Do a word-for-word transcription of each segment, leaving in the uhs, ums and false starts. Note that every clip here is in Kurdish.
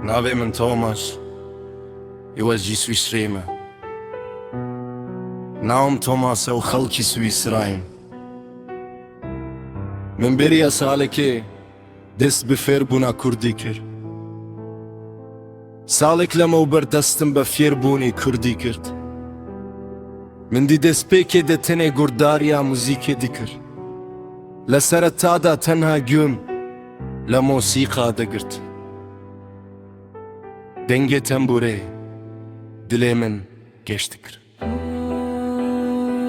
Navê min Tomaş, ê wez jî Swîsreyê me. Navim Tomas e û xelkî Swîsrayê me. Min bêriya salekê dest bi fêrbûna kurdî kir. Salek lewma ber destim bi fêrbûnê kurdî girt. Min di destpêkê de tenê guhdariya muzîkê dikir. Li sereta de tenha gûm li mosîqa digirt. Dengê tembûrê dilê min geş dikir.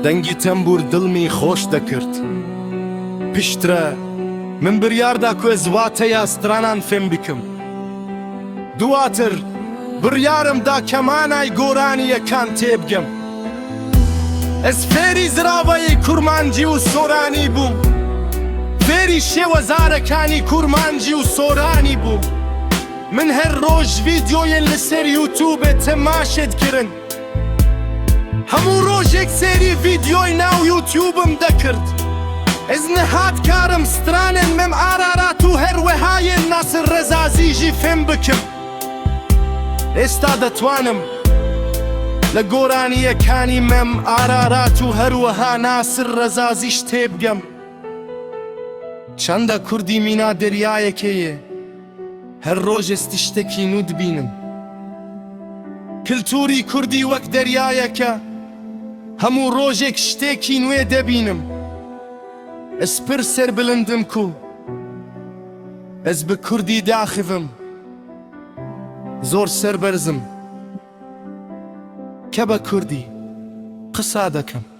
Dengî tembûr dil min xweş dikirt. Piştre min biryar da ku ez wateya stranan fêm bikim. Duwatir biryarim da kemanay goranîyekan têbgem. Ez fêrî ziravayê kurmancî û soranî bûm. Fêrî şêwezarekanî kurmancî û soranî bûm. Min her roj vîdyoyên li ser YouTube temaşe dikirin. Hemû rojek serî vîdyoy nav YouTube-im dekirt. Ez niha dikarim stranên Mem Ararat û her wehayên Nasir Rezazî jî fêm bikim. Êsta detwanim li goranîyekanî Mem Ararat û her wiha Nasir Rezazî jî têbgem. Çanda kurdî mîna deryayekê ye. Her roj ez tiştekî nû dibînim. Kultûrî kurdî wek deryayek e. Hemû rojek ştêkî nû dibînim. Ez pir serbilind im ku ez bi kurdî diaxivim. Zor serberz im. Keba kurdî qisa dikim.